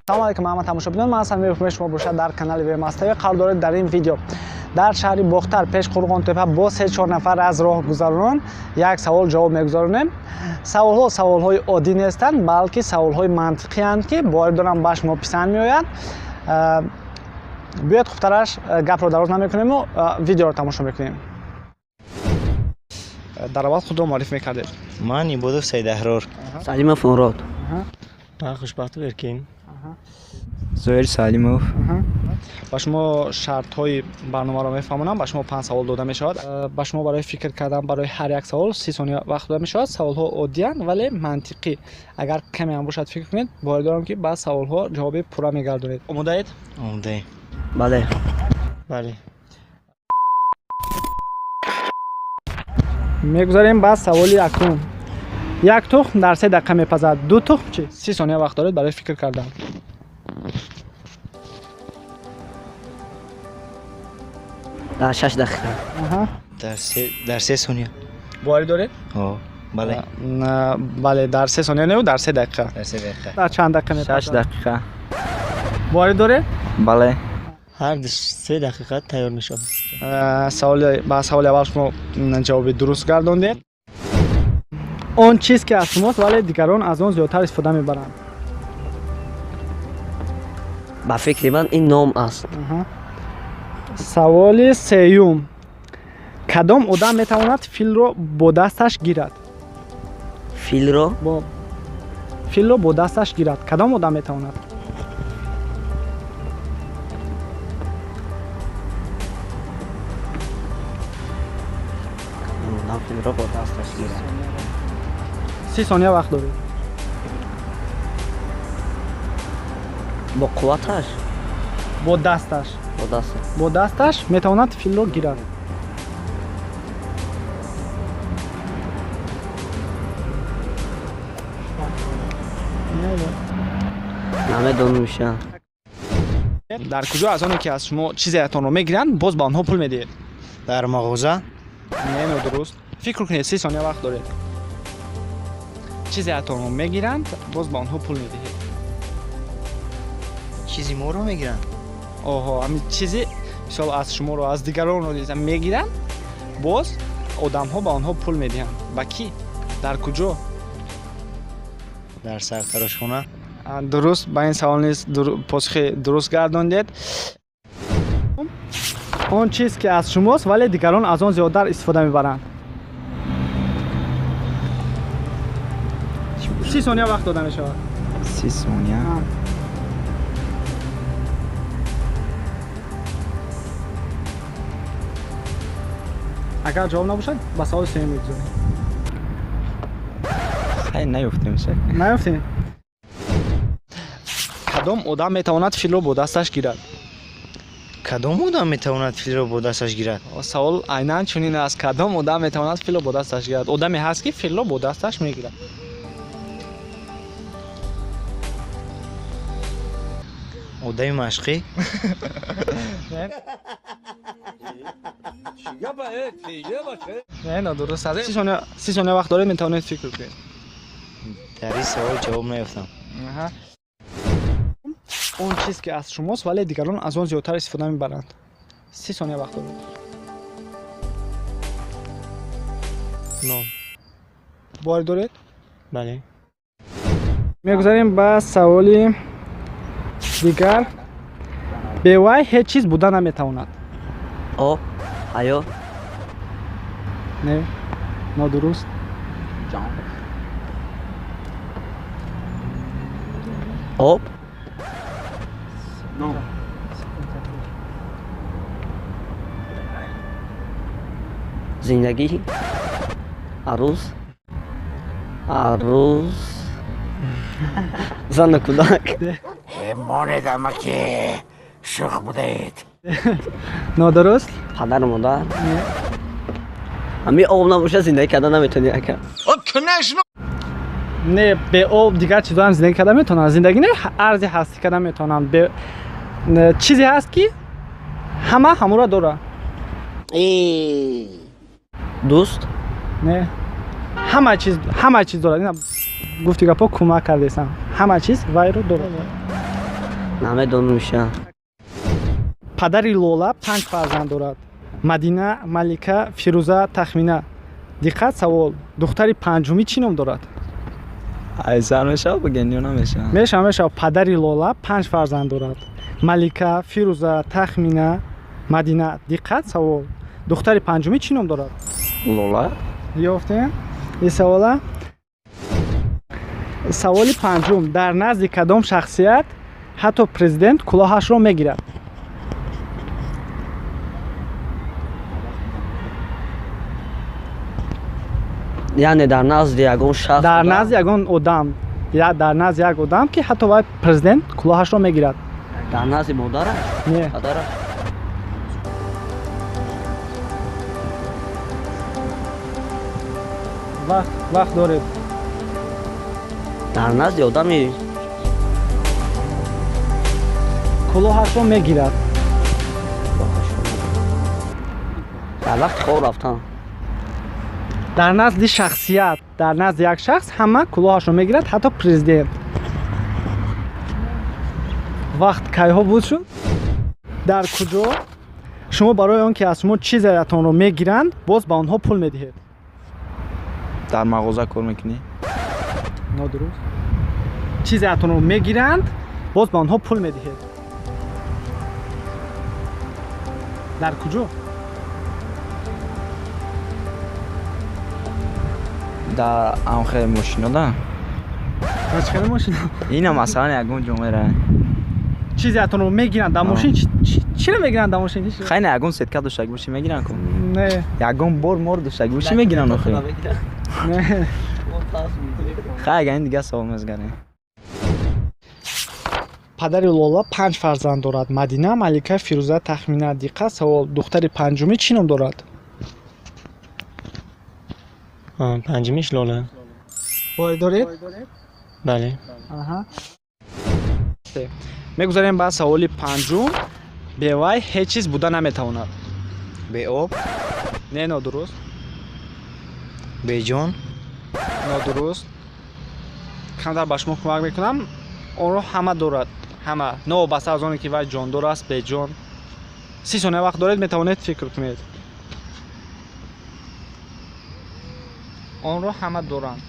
Салом алейкум, ҳама тамошобинон. Ман ҳастам Миров, шумо бошад дар канали Вемаств. Қарор доред дар ин видео дар шаҳри Бохтар пеш Қурғонтепа бо се-чор нафар аз роҳгузаронон як савол ҷавоб мегузаронем. Саволҳо саволҳои оддӣ нестанд, балки саволҳои мантиқиянд, ки боварӣ дорам ба шумо писанд меояд. Биёед, хубтараш гапро дароз намекунему видеоро тамошо мекунем. Дар аввал худро муарриф мекардед. Ман Ибодов Саидаҳрор. Салимов Мурод. Ман Хушбахтов Эркин. Зоир Салимов. Ба шумо шартҳои барномаро мефаҳмонам. Ба шумо панҷ савол дода мешавад. Ба шумо барои фикр кардан барои ҳар як савол 30 сония вақт дода мешавад. Саволҳо оддиянд, вале мантиқӣ. Агар каме ҳам бошад фикр кунед, боварӣ дорам, ки ба саволҳо ҷавоби пурра мегардонед. Омодаед? Омодаем. Бале. Бале. Мегузарем ба саволи якум. Як тухм дар 3 дақиқа мепазад, ду тухм чӣ? 30 сония вақт доред барои фикр кардан. Дар 6 дақиқа. Дар 3 сония. Боварӣ доред? О, бале. Бале, дар 3 сония не, дар 3 дақиқа. Дар 3 дақиқа. Дар чанд дақиқа мепазад? 6 дақиқа. Боварӣ доред? Бале. Ҳар 3 дақиқа тайёр мешавад. Саволи ба саволи аввал шумо ҷавоби дуруст гардондед. Он чиз, ки аз шумост, вале дигарон аз он зиёдтар истифода мебаранд. Ба фикри ман, ин ном аст. Саволи сеюм: кадом одам метавонад филро бо дасташ гирад? Филро? Бо филро бо дасташ гирад, кадом одам метавонад? Одам филро бо дасташ гирад? 30 сония вақт доред. Бо қувваташ? Бо дасташ. Бо дасташ. Бо дасташ метавонад филро гирад. Намедонам ша. Дар куҷо аз оне, ки аз шумо чизеатонро мегиранд, боз ба онҳо пул медиҳед? Дар мағоза. Не, нодуруст. Фикр кунед, 30 сония вақт доред. Чизеатонро мегиранд, боз ба онҳо пул медиҳед. Чизи моро мегиранд? Оҳо, ҳамин чизи, мисол, аз шуморо, аз дигаронро низ мегиранд, боз одамҳо ба онҳо пул медиҳанд. Ба кӣ, дар куҷо? Дар сартарошхона. Дуруст, ба ин савол низ посухи дуруст гардондед. Он чиз, ки аз шумост, вале дигарон аз он зиёдтар истифода мебаранд. 30 сония вақт дода мешавад. 30 сония. Агар ҷавоб набошад, ба саволи сеюм мегузарем. Хай, наёфтем шак. Наёфтем. Кадом одам метавонад филро бо дасташ гирад? Кадом одам метавонад филро бо дасташ гирад? Савол айнан чунин аст: кадом одам метавонад филро бо дасташ гирад? Одаме ҳаст, ки филро бо дасташ мегирад. Одами машқӣ. Не, нодуруст аст. 30 сония, 30 сония вақт доред, метавонед фикр кунед. Дар ин савол ҷавоб наёфтам. Он чиз, ки аз шумост, вале дигарон аз он зиёдтар истифода мебаранд. 30 сония вақт доред. Ном. Боварӣ доред? Бале. Мегузарем ба саволи дигар. Бевай ҳеҷ чиз буда наметавонад. Об, ҳаё. Не, нодуруст. Об. Зиндагӣ, арӯз, арӯз, зану кӯдак. Монед, амаки, шух будаед. Нодуруст. Падару модар. Ҳамин об набошад, зиндагӣ карда наметавонӣ, ака. Не, бе об дигар чизоам зиндагӣ карда метавонанд. Зиндагӣ не, арзи ҳастӣ карда метавонанд. Чизе ҳаст, ки ҳама ҳамуро дорад. Дӯст. Не, ҳама чиз, ҳама чиз дорад. Ина гуфти гапҳо кӯмак кардесам. Ҳама чиз вайро дорад. Намедонам ша. Падари Лола панҷ фарзанд дорад: Мадина, Малика, Фирӯза, Тахмина. Диққат, савол: духтари панҷумӣ чӣ ном дорад? Ай, сар мешавад бигӯен ё намешавад? Мешавад, мешавад. Падари Лола панҷ фарзанд дорад: Малика, Фирӯза, Тахмина, Мадина. Диққат, савол: духтари панҷумӣ чӣ ном дорад? Лола. Ёфтем ин савола. Саволи панҷум: дар назди кадом шахсият ҳатто президент кулоҳашро мегирад? Яъне дар назди ягон шахс? Дар назди ягон одам, дар назди як одам, ки ҳатто вай президент кулоҳашро мегирад. Дар назди модараш? Не. Падараш? Вақт доред. Дар назди одами кулоҳашро мегирад. Дар вақти хоб рафтан. Дар назди шахсият, дар назди як шахс ҳама кулоҳашро мегирад, ҳатто президент. Вақт кайҳо буд шуд? Дар куҷо шумо барои он ки аз шумо чизеатонро мегиранд, боз ба онҳо пул медиҳед? Дар мағоза кор мекунӣ? Нодуруст. Чизеатонро мегиранд, боз ба онҳо пул медиҳед. Дар куҷо? Дар амхе мошино да. Дар чӣ хеле мошино? Ина, масалан, ягон ҷо меравем. Чизеатонро мегиранд дар мошин, чиро мегиранд дар мошин? Хай, на, ягон сетка доштагӣ бошӣ, мегиранд ку. Не. Ягон бор мор доштагӣ бошӣ, мегиранд охи. Не. Хай, агар ин дигар савол мезгарем. Падари Лола панҷ фарзанд дорад: Мадина, Малика, Фирӯза, Тахмина. Диққат, савол: духтари панҷумӣ чӣ ном дорад? Панҷумиш Лола. Боварӣ доред? Бале. Мегузарем ба саволи панҷум: бевай ҳеҷ чиз буда наметавонад. Беоб? Не, нодуруст. Беҷон? Нодуруст. Камтар ба шумо кӯмак мекунам. Онро ҳама дорад, ҳама, новобаста аз оне ки вай ҷондор аст, беҷон. 30 сония вақт доред, метавонед фикр кунед. Онро ҳама доранд,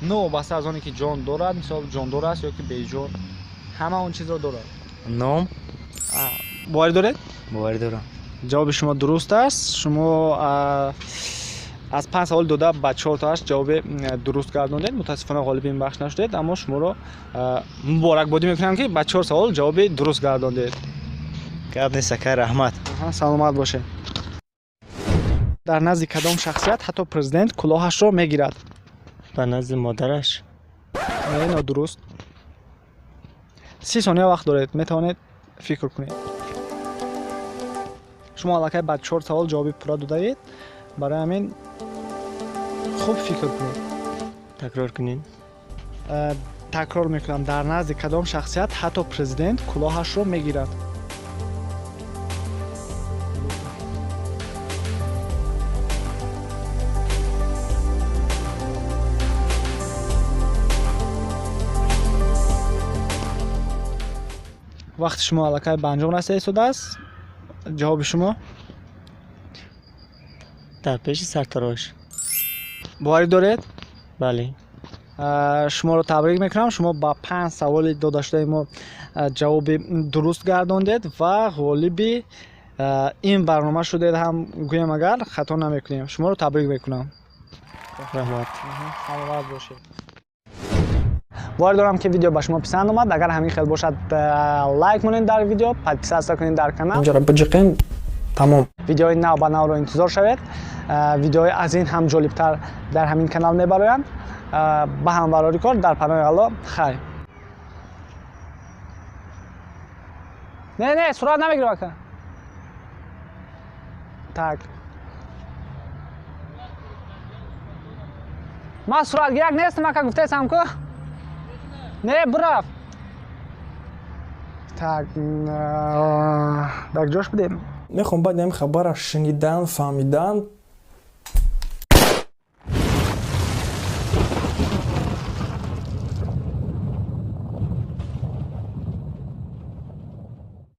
новобаста аз оне ки ҷон дорад, мисол, ҷондор аст ё ки беҷон, ҳама он чизро дорад. Ном. Боварӣ доред? Боварӣ дорам. Ҷавоби шумо дуруст аст. Шумо аз панҷ савол дода ба чортоаш ҷавоби дуруст гардондед. Мутаассифона, ғолиби ин бахш нашудед, аммо шуморо муборакбодӣ мекунам, ки ба чор савол ҷавоби дуруст гардондед. Гап нест, акай, раҳмат. Саломат бошед. Дар назди кадом шахсият ҳатто президент кулоҳашро мегирад? Ба назди модараш. Не, нодуруст. 30 сония вақт доред, метавонед фикр кунед. Шумо аллакай ба чор савол ҷавоби пурра додаед, барои ҳамин хуб фикр кунед. Такрор кунед. Такрор мекунам: дар назди кадом шахсият ҳатто президент кулоҳашро мегирад? Вақти шумо аллакай ба анҷом расида истодааст. Ҷавоби шумо? Дар пеши сартарош. Боварӣ доред? Бале. Шуморо табрик мекунам, шумо ба панҷ саволи додашудаи мо ҷавоби дуруст гардондед ва ғолиби ин барнома шудед ҳам гӯем, агар хато намекунем. Шуморо табрик мекунам. Раҳмат. Саломат бошед. Бовар дорам, ки видео ба шумо писанд омад. Агар ҳамин хел бошад, лайк монед дар видео, подписаться кунед дар канал. Инҷоро биҷиқем, тамом. Видеои нав ба навро интизор шавед. Видеои аз ин ҳам ҷолибтар дар ҳамин канал мебароянд. Ба ҳамварори кор, дар паноҳи Алло, хайр. Не, не, сурат намегирам, ака. Так, ман суратгирак нестам, ака, гуфтесам ку. Не, бурафт. Так, дар ҷош будем. Мехоҳам баъди ҳамин хабарра шунидан, фаҳмидан.